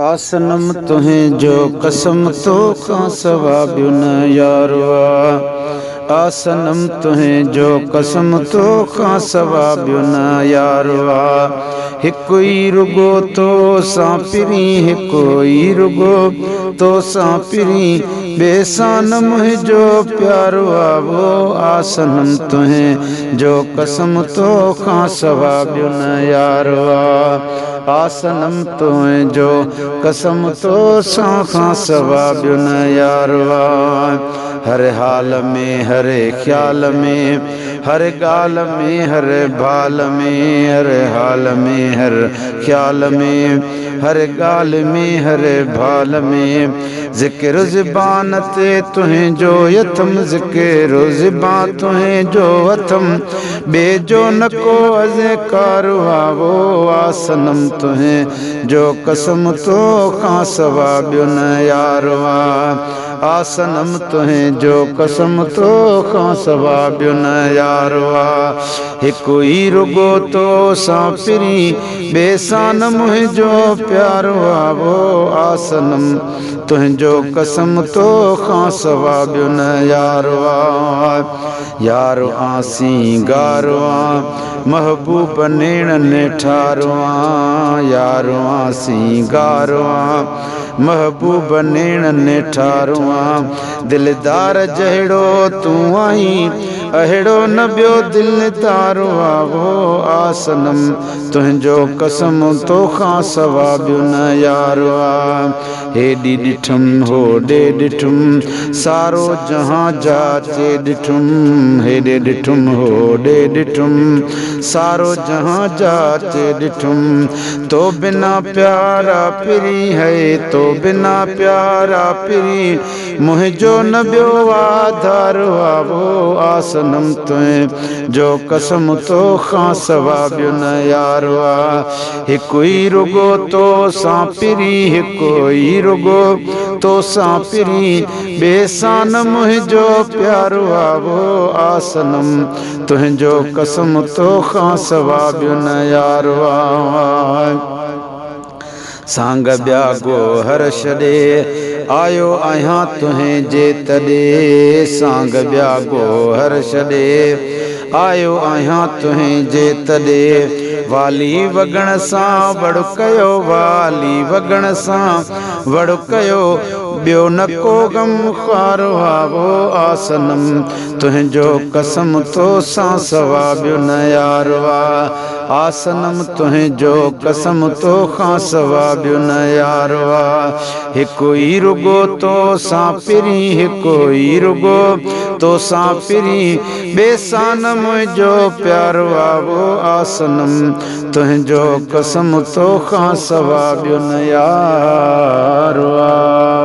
آ صنم تنهنجو قسم توکان سوا ٻيو نه يار آ. آ صنم تنهنجو قسم توکان سوا ٻيو نه يار آ. هڪ ئي رڳو تو سان پرين، هڪ ئي رڳو تو سان پرين، ٻئي سان نه منهنجو پيار آ. آ صنم تنهنجو قسم توکان سوا ٻيو نه يار آ. آ صنم تنهنجو قسم تو سان کان سوا ٻيو نه يار آ. هر حال ۾ هر خيال ۾ هر ڳالهه ۾ هر ڀال ۾، هر حال ۾ هر خيال ۾ هر ڳالهه ۾ هر ڀال ۾، ذڪر زبان تي تنهنجو اٿم، ذڪر زبان تنهنجو اٿم، ٻئي جو نه ڪو اذڪار آ. آ صنم تنهنجو قسم توکان سوا ٻيو نه يار آ. آ صنم تنهنجو قسم توکان سوا ٻيو نه يار آ. هڪ ئي رڳو تو سان پرين، ٻئي سان نه منهنجو پيار آ. آ صنم تنهنجو قسم توکان سوا ٻيو نه يار آ. يار آ سينگار آ، محبوب نيڻن ٺار آ. يار آ سينگار آ، محبوب نيڻن ٺار آ. دلدار جهڙو تون آهين، اهڙو نه ٻيو دلدار آ. آ صنم تنهنجو قسم توکان سوا ٻيو نه يار آ. هيڏي ڏٺم هوڏي ڏٺم، سارو جهان جاچي ڏٺم. هيڏي ڏٺم هوڏي ڏٺم، سارو جهان جاچي ڏٺم، تو بنا پيارا پرين هي، تو بنا پيارا پرين منهنجو نه ٻيو آڌار آ. آ صنم تنهنجو قسم توکان سوا ٻيو نه يار آ. هڪ ئي رڳو تو سان پرين، هڪ ئي رڳو تو سان پرين، ٻئي سان نه منهنجو پيار آ. آ صنم تنهنجو قسم توکان سوا ٻيو نه يار آ. سانگ ٻيا گوهر ڇڏي آيو آهيان تنهنجي تڏي. سانگ ٻيا گوهر ڇڏي آيو آهيان تنهنجي تڏي. والي وڳڻ سان وڙ ڪيو، والي وڳڻ سان وڙ ڪيو، ٻيو نه ڪو غم خوار آ. آ صنم تنهنجو قسم تو سان سوا ٻيو نه يار آ. آ صنم تنهنجو قسم توکان سوا ٻيو نه يار آ. هڪ ئي رڳو تو سان پرين، هڪ ئي رڳو تو سان پرين، ٻئي سان نه منهنجو پيار آ. آ صنم تنهنجو قسم توکان سوا ٻيو نه يار آ.